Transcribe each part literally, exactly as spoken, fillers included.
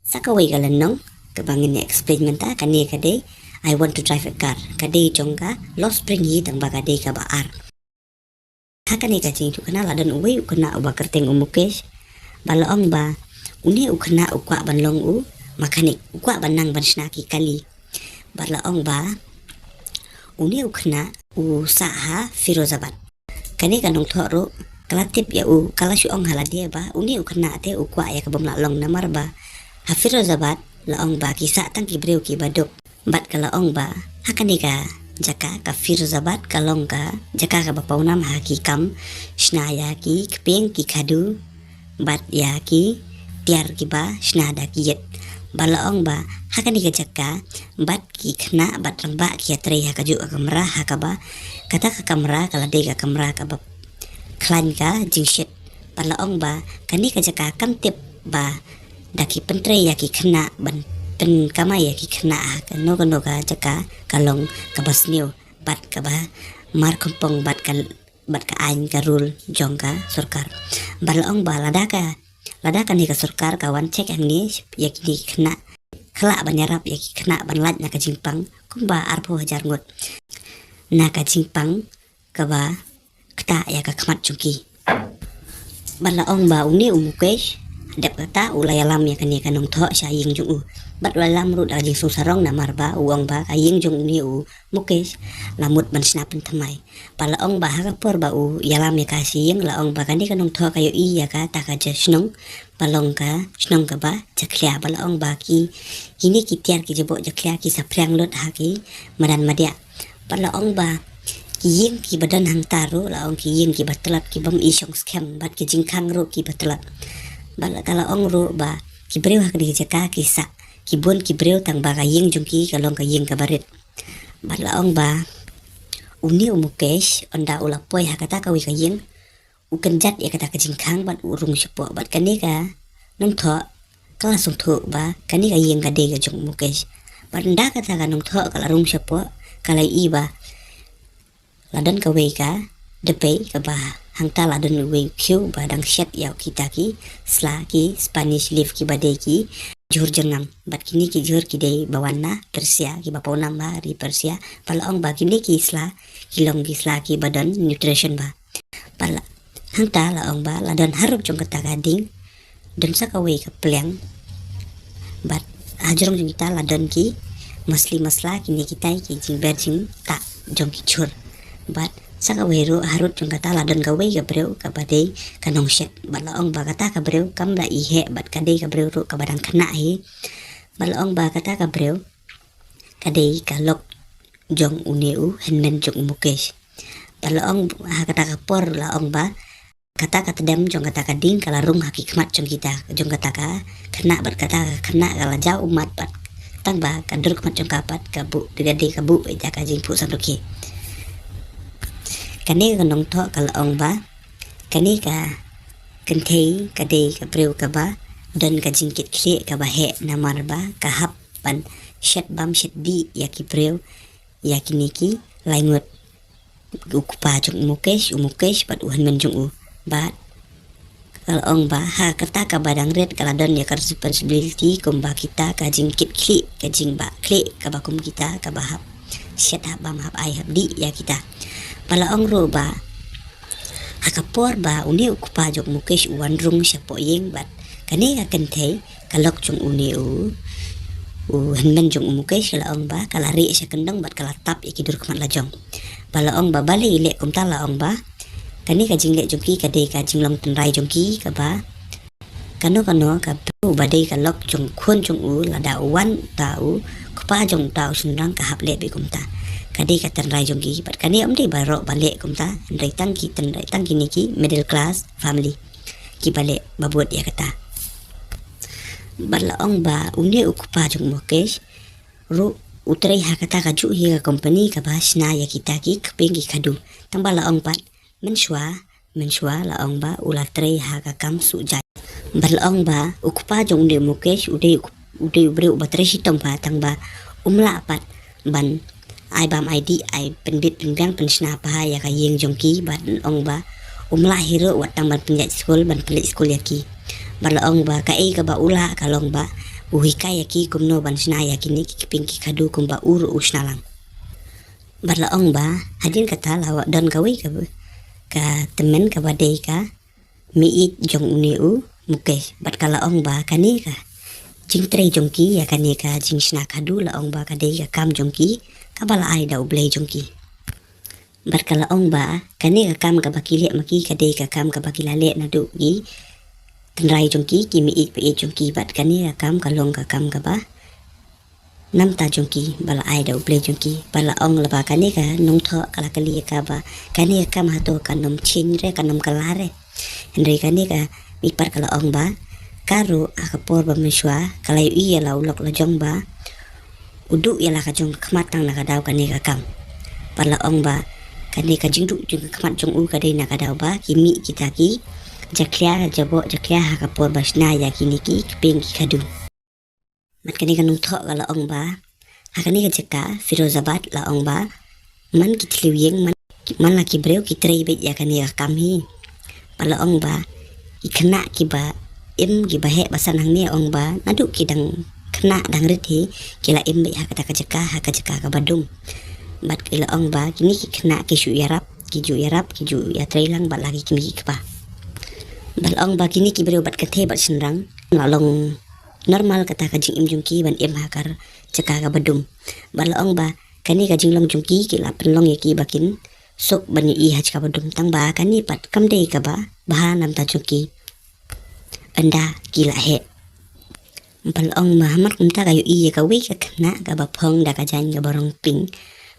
Sa kawei ka lynnong kaba ngin ïa explain mynta, kane ka dei I Want to Drive a Car, ka dei jong ka Lost Spring hi, tang ba ka dei kaba ar. Ha kane ka jingïathuhkhana la don uwei u khynnah uba kyrteng u Mukesh. Bad la ong ba une u khynnah u kwah ban long u mechanic, u kwah ban nang ban shna ki kali. Bad la ong ba une u khynnah u sah ha Firozabad. Kane ka nongthoh ruh ka la tip ïa u, ka la shu ong ha lade ba une u khynnah te u kwah ïa ka bym lah long, namar ba ha Firozabad la ong ba ki sah tang ki briew kiba duk. Bad ka la ong ba ha kane ka jaka ka Firozabad ka long ka jaka kaba pawnam ha ki kam shna ïa ki kpieng ki khadu bad ïa ki tiar kiba shna da ki ïit. Bad la ong ba ha kane ka jaka bad ki khynnah bad rangbah ki ïatrei ha kajuh ka kamra, ha kaba kata ka kamra ka la dei ka kamra kaba khlaiñ ka jingshit. Bad la ong ba kane ka jaka kam tip ba da ki pyntrei ïa ki khynnah ban pynkamai ïa ki khynnah ha kano kano ka jaka ka long kaba sniew bad kaba markhompong bad ka, bad ka aiñ ka rule jong ka sorkar. Bad la ong ba lada ka, lada kane ka sorkar ka wan check hangne ïa kine ki khynnah, ka lah ban ïarap ïa ki khynnah ban lait na ka jingpang kumba arphew hajar ngut na ka jingpang kaba ktah ïa ka khmat jong ki. Bad la ong ba une u Mukesh, dep kata u la ïalam ïa kane ka nongthoh sha ïing jong u. Bad u la ïalam ruh da ka jingsngewsarong, namar ba u ong ba ka ïing jong une u Mukesh la mut ban shna pynthymmai. Bad la ong ba ha ka por ba u ïalam ïa ka sha ïing, la ong ba kane ka nongthoh ka ïohi ïa kata ka ja shnong ba long ka shnong kaba jakhlia. Bad la ong ba ki, kine ki tiar ki jaboh jakhlia ki saphriang lut ha ki madan madiah. Bad la ong ba ki ïing kiba don hangta ruh la ong ki ïing kiba tlot, ki bym i shong skhem, bad ki jingkhang ruh kiba tlot. Bad la, ka la ong ruh ba ki briew ha kane ka jaka ki sah, ki bun ki briew, tang ba ka ïing jong ki ka long ka ïing kaba rit. Bad la ong ba une u Mukesh, ynda u la poi ha kata kawei ka ïing, u kynjat ïa kata ka jingkhang bad u rung shapoh. Bad kane ka nongthoh ka la sngewthuh ba kane ka ïing ka dei ka jong u Mukesh. Bad ynda kata ka nongthoh ka la rung shapoh, ka la ïohi ba la don kawei ka dpei kaba hangta la don uwei u khiew ba dang shet ïa kita ki sla, ki Spanish leaf, kiba dei ki jhur jyrngam. Bad kine ki jhur ki dei ba wan na Persia, kiba pawnam ha ri Persia. Bad la ong ba kine ki sla ki long ki sla kiba don nutrition bha. Bad la, hangta la ong ba la don harud jong kata ka ding don sa kawei ka pliang. Bad hajrong jong kita la don ki masli masla, kine kitai ki jingber jingtah jong ki jhur. Bad sa kawei ruh harud jong kata la don kawei ka briew kaba dei ka nongshet. Bad la ong ba kata ka briew kam da i heh bad ka dei ka briew ruh kaba dang khynnah hi. Bad la ong ba kata ka briew ka dei ka lok jong une u hynmen jong u Mukesh. Bad la ong ha kata ka por la ong ba kata ka tdem jong kata ka ding ka la rung ha ki khmat jong kita, jong kata ka khynnah, bad kata ka khynnah ka la jaw ummat bad tang ba ka dur khmat jong ka pat ka buh, ka dei ka buh ïa ka jingphuh samrkhie. Kane ka nongthoh ka la ong ba kane ka kynthei ka dei ka briew kaba don ka jingkitkhlieh kaba heh, namar ba ka hap ban shet bam shet dih ïa ki briew, ïa kine ki lai ngut, u kpa jong u Mukesh, u Mukesh bad u hynmen jong u. Bad ka la ong ba ha kata kaba dang rit ka la don ïa ka responsibility kumba kita, ka jingkitkhlieh, ka jingbahkhlieh kaba kum kita kaba hap shet, hap bam, hap ai, hap dih ïa kita. Bad la ong ruh ba ha ka por ba une u kpa jong u Mukesh u wan rung shapoh ïing bad kane ka kynthei ka lok jong une u, u hynmen jong u Mukesh, ka la ong ba ka la rieh sha kyndong bad ka la tap ïa ki dur khmat la jong. Bad la ong ba balei i leh kumta, la ong ba kane ka jingleh jong ki ka dei ka jinglong tynrai jong ki, kaba kano kano ka briew ba dei ka lok jong khun jong u, lada u wan uta u kpa jong uta u shynrang ka hap leh beit kumta. Ka dei ka tynrai jong ki, bad kane ym dei baroh ba leh kumta, hynrei tang ki tynrai, tang kine ki middle class family kiba leh ba bud ïa kata. Bad la ong ba une u kpa jong u Mukesh ruh u trei ha kata kajuh hi ka company kaba shna ïa kita ki kpieng ki khadu. Tang ba la ong pat mynshuwa, mynshuwa la ong ba u la trei ha ka kam suh jait. Bad la ong ba u kpa jong une u Mukesh u dei u, u dei u briew uba trei shitom bha, tang ba um lah pat ban ai bam ai dih, ai pynbit pynbiang pynshna bha ïa ka ïing jong ki, bad ong ba um lah hi ruh wat tang ban pynïaid skul, ban pynleit skul ïa ki. Bad la ong ba kaei kaba u lah ka long ba u hikai ïa ki kumno ban shna ïa kine ki kping ki khadu kumba u ruh u shna lang. Bad la ong ba hadien kata la don kawei ka, ka tymmen kaba dei ka meiieit jong une u Mukesh, bad ka la ong ba kane ka jingtrei jong ki ïa kane ka jingshna khadu la ong ba ka dei ka kam jong ki kaba la ai da U Blei jong ki. Bad ka la ong ba kane ka kam kaba ki leh ma ki ka dei ka kam kaba ki la leh naduh ki tynrai jong ki, ki meiieit paieit jong ki, bad kane ka kam ka long ka kam kaba namta jong ki ba la ai da U Blei jong ki. Bad la ong la ba kane ka nongthoh ka la kylli ïa ka ba kane ka kam hato kan ym change re, kan ym kylla re. Hynrei kane ka meipat ka la ong ba ka ruh ha ka por ba mynshuwa ka la ïohi ïa la u lok la jong ba u duh ïa la ka jong ka khmat tang na ka daw kane ka kam. Bad la ong ba kane ka jingduh jong ka khmat jong u ka dei na ka daw ba ki mih kita ki jakhlia, jaboh jakhlia ha ka por ba shna ïa kine ki kping ki khadu. Bad kane ka nongthoh ka la ong ba ha kane ka jaka Firozabad la ong ba man ki thliew ïing, man, man la ki briew ki trei beit ïa kane ka kam hi. Bad la ong ba ki khynnah kiba im, kiba heh ba san hangne, ong ba naduh ki dang khynnah dang rit hi ki la im beit ha kata ka jaka, ha ka jaka kaba dum. Bad ki la ong ba kine ki khynnah ki shu ïarap, ki ju ïarap, ki ju ïatrei lang bad la ki kmie ki kpa. Bad la ong ba kine ki briew bad kynthei bad shynrang la long normal kata ka jingim jong ki ban im ha ka jaka kaba dum. Bad la ong ba kane ka jinglong jong ki ki la pynlong ïa ki ba kin suk ban ïohi ha jaka ba dum, tang ba kane pat kam dei kaba bha namta jong ki ynda ki la heh. Bad la ong ba ha khmat kumta ka ïohi ïa kawei ka khynnah kaba phong da ka jaiñ kaba rong pink.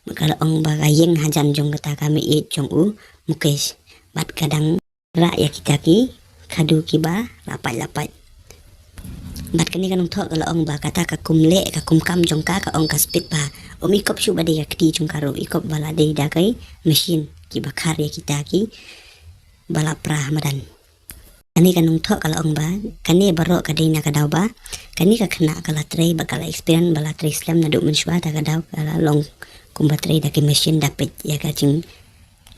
Bad ka la ong ba ka ïeng hajan jong kata ka meiieit jong u Mukesh, bad ka dang rah ïa kita ki khadu kiba la pait la pait. Bad kane ka nongthoh ka la ong ba kata ka kum leh, ka kum kam jong ka, ka ong ka speed ba um i kop shuh ba dei ka kti jong ka ruh, i kop ba la dei da ka machine kiba khar ïa kita kiba la pra ha madan. Kane ka nongthoh ka la ong ba kane baroh ka dei na ka daw ba kane ka khynnah ka la trei bad ka la experience ba la trei slem naduh mynshuwa, ta ka daw ka la long kumba trei da ka machine da peit ïa ka jing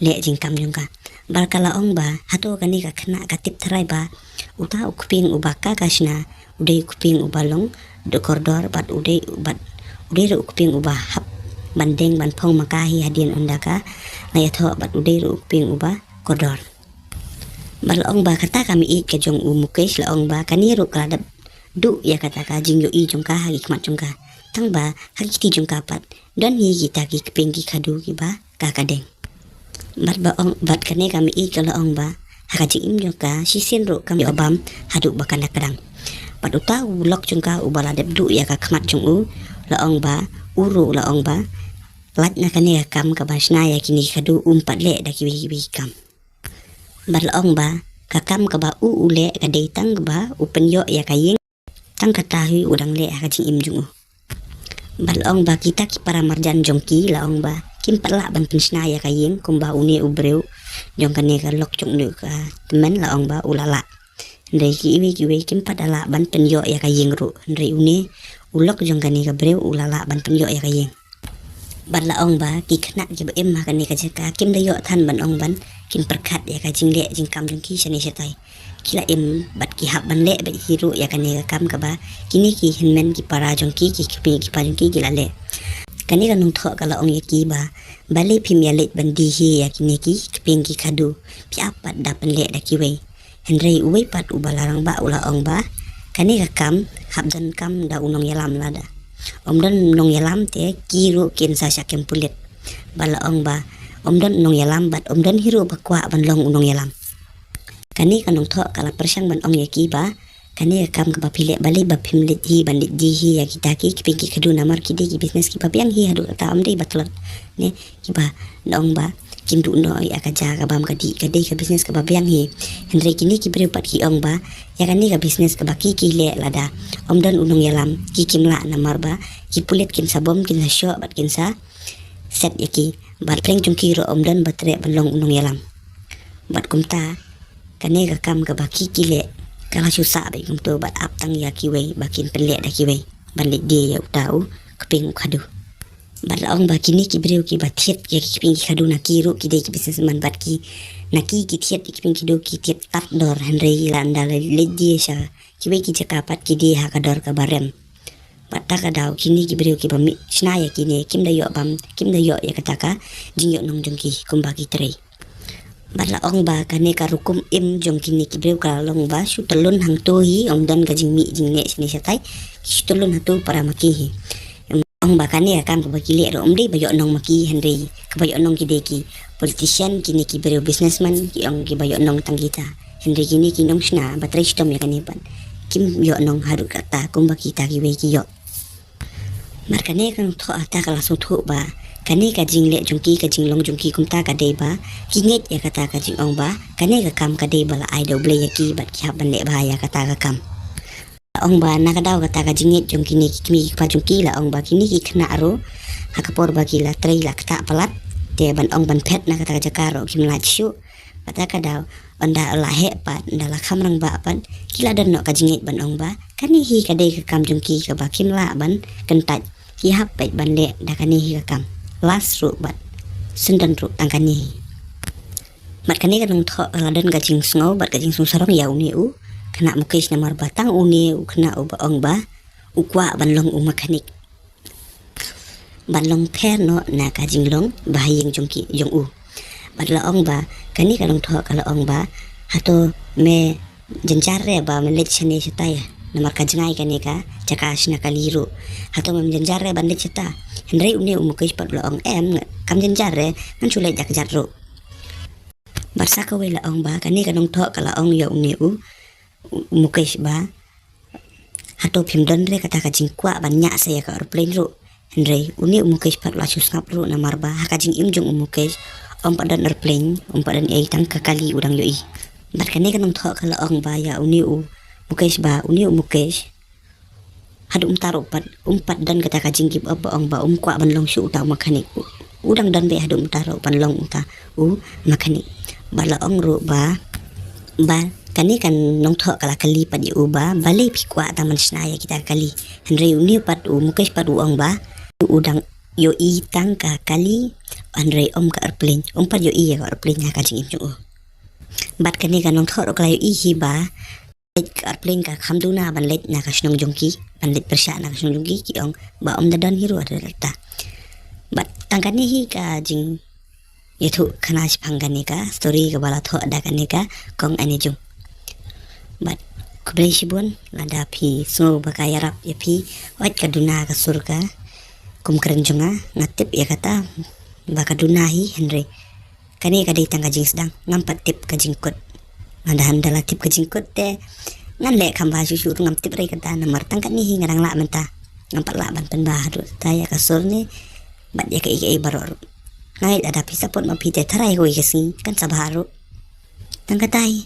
leh jingkam jong ka. Bad ka la ong ba hato kane ka khynnah ka tip tharai ba uta u kping uba ka ka shna u dei u kping uba long da kordor, bad u dei, bad u dei ruh u kping uba hap ban deng ban phong ma ka hi hadien ynda ka la ïathoh, bad u dei ruh u kping uba kordor. Bad la ong ba kata ka meiieit ka jong u Mukesh la ong ba kane ruh ka la dep duh ïa kata ka jingïohi jong ka ha ki khmat jong ka, tang ba ha ki kti jong ka pat don hi kita ki kping ki khadu kiba ka ka deng. Bad ba ong, bad kane ka meiieit ka la ong ba ha ka jingim jong ka shisien ruh kam ïoh bam haduh ba kan da kdang. Bad uta u lok jong ka uba la dep duh ïa ka khmat jong u la ong ba u ruh la ong ba lait na kane ka kam kaba shna ïa kine ki khadu um pat leh da kiwei kiwei ki kam. Bad la ong ba ka kam kaba u u leh ka dei tang kaba u pynïoh ïa ka ïing, tang kata hi u dang leh ha ka jingim jong u. Bad la ong ba kita ki para marjan jong ki la ong ba kim pat lah ban pynshna ïa ka ïing kumba une u briew jong kane ka lok jong une ka tymmen la ong ba u la lah. Hynrei kiwei kiwei kim pat da lah ban pynïoh ïa ka ïing ruh, hynrei une u lok jong kane ka briew u la lah ban pynïoh ïa ka ïing. Bad la ong ba ki khynnah kiba im ha kane ka jaka kim da ïoh than ban ong ban kin pyrkhat ïa ka jingleh jingkam jong ki shane shatai. Ki la im bad ki hap ban leh bad hi ruh ïa kane ka kam kaba kine ki hynmen ki para jong ki, ki kmie ki kpa jong ki ki la leh. Kane ka nongthoh ka la ong ïa ki ba balei phim ïa leit ban die hi ïa kine ki kping ki khadu, phi ap pat da pynleh da kiwei. Hynrei uwei pat uba la rangbah u la ong ba kane ka kam hap don kam da u nongïalam lada um don nongïalam te ki ruh kin sa sha kem pulit. Bad la ong ba um don nongïalam bad um don hi ruh ba kwah ban long u nongïalam. Kane ka nongthoh ka la pyrshang ban ong ïa ki ba kane ka kam kaba phi leh balei ba phim leit hi ban leit die hi ïa kita ki kping ki khadu namar ki dei ki business kiba biang hi haduh katta, um dei ba tlot ne kiba ong ba kin duh noh ïa ka ja ka bam ka dih, ka dei ka business kaba biang hi. Hynrei kine ki briew pat ki ong ba ïa kane ka business kaba ki ki leh lada um don u nongïalam ki kim lah namar ba ki pulit kin sa bom, kin sa shoh bad kin sa set ïa ki. Bad pyrshang jong ki ruh um don ba treh ban long u nongïalam. Bad kumta kane ka kam kaba ki ki leh ka la shu sah bad kumto bad ap tang ïa kiwei ba kin pynleh da kiwei ban leit die ïa uta u kping u khadu. Bad la ong ba kine ki briew kiba thied ïa ki kpieng ki khadduh na ki ruh ki dei ki businessman bad ki na ki ki thied ïa ki kpieng ki khadduh ki thied tad dor, hynrei la ynda la leit die sha kiwei ki jaka pat ki die ha ka dor kaba rem. Bad ta ka daw kine ki briew kiba mih shna ïa kine kim da ïoh bam, kim da ïoh ïa kata ka jingïoh nong jong ki kumba ki trei. Bad la ong ba kane ka rukom im jong kine ki briew ka la long ba shu tylun hangto hi, ym don ka jingmih jingneh shane shatai, shu tylun hangto para ma ki hi. Ong ba kane ka kam kaba ki leh ruh ym dei ba ïoh nong ma ki, hynrei kaba ïoh nong ki dei ki politician, kine ki briew businessman, ki ong kiba ïoh nong tang kita. Hynrei kine ki nongshna ba trei shitom ïa kane pat kim ïoh nong haduh katta kumba kita kiwei ki ïoh. Mar kane ka nongthoh kata ka la sngewthuh ba kane ka jingleh jong ki, ka jinglong jong ki kumta ka dei ba ki ngeit ïa kata ka jingong ba kane ka kam ka dei ba la ai da U Blei ïa ki bad ki hap ban leh bha ïa kata ka kam. La ong ba na ka daw kata ka jingngeit jong kine ki kmie ki kpa jong ki, la ong ba kine ki khynnah ruh ha ka por ba ki la trei la ktah palat, te ban ong ban phet na kata ka jaka ruh kim lah shuh. Bad ta ka daw ynda la heh pat, ynda la kham rangbah pat, ki la don noh ka jingngeit ban ong ba kane hi ka dei ka kam jong ki kaba kim lah ban kyntait, ki hap peit ban leh da kane hi ka kam. Last ruh bad syndon ruh tang kane hi. Bad kane ka nongthoh ka la don ka jingsngew bad ka jingsngew sarong ïa une u khynnah Mukesh, namar ba tang une u khynnah uba ong ba u kwah ban long u mechanic, ban long pher noh na ka jinglong ba ha ïing jong ki jong u. Bad la ong ba kane ka nongthoh ka la ong ba hato me jynjar re ba me leit shane shatai, namar ka jngai kane ka jaka shna kali ruh. Hato me jynjar re ban leit shata? Hynrei une u Mukesh pat u la ong em, kam jynjar re, ngan shu leit da kjat ruh. Bad sa kawei la ong ba kane ka nongthoh ka la ong ïa une u, u Mukesh ba hato phim don re kata ka jingkwah ban ñiah sa ïa ka aeroplane ruh? Hynrei une u Mukesh pat u la shu sngap ruh, namar ba ha ka jingim jong u Mukesh ym pat don aeroplane, ym pat don ei, tang ka kali u dang ïohi. Bad kane ka nongthoh ka la ong ba ïa une u Mukesh ba une u Mukesh haduh mynta ruh pat um pat don kata ka jing give up ba ong ba um kwah ban long shuh uta u mechanic. U, u dang don beit haduh mynta ruh ban long uta u mechanic. Bad la ong ruh ba, ba kane ka nongthoh ka la kylli pat ïa u ba balei phi kwah tang ban shna ïa kita ka kali. Hynrei une pat u Mukesh pat u ong ba u dang ïohi tang ka kali, hynrei ym ka aeroplane, um pat ïohi ïa ka aeroplane ha ka jingim jong u. Bad kane ka nongthoh ruh ka la ïohi hi ba leit ka aeroplane ka kham duna ban leit na ka shnong jong ki, ban leit pyrshah na ka shnong jong ki, ki ong ba ym da don hi ruh haduh katta. Bad tang kane hi ka jingïathuh khana shaphang kane ka story kaba la thoh da kane ka kong Ane Jung. Bad khublei shibun lada phi sngew ba ka ïarap ïa phi, wat ka duna ka sur ka kum kren jong nga, nga tip ïa kata ba ka duna hi, hynrei kane ka dei tang ka jingsdang, ngam pat tip ka jingkut. Nga da han da la tip ka jingkut te ngan leh kham bha shuh shuh ruh, ngam tip re kata, namar tang kane hi nga dang lah mynta. Ngam pat lah ban pynbha haduh katta ïa ka sur ne bad ïa kaei kaei baroh ruh. Nga ngeit lada phi support ma phi te tharai kawei ka sngi kan sa bha ruh. Tang katta hi.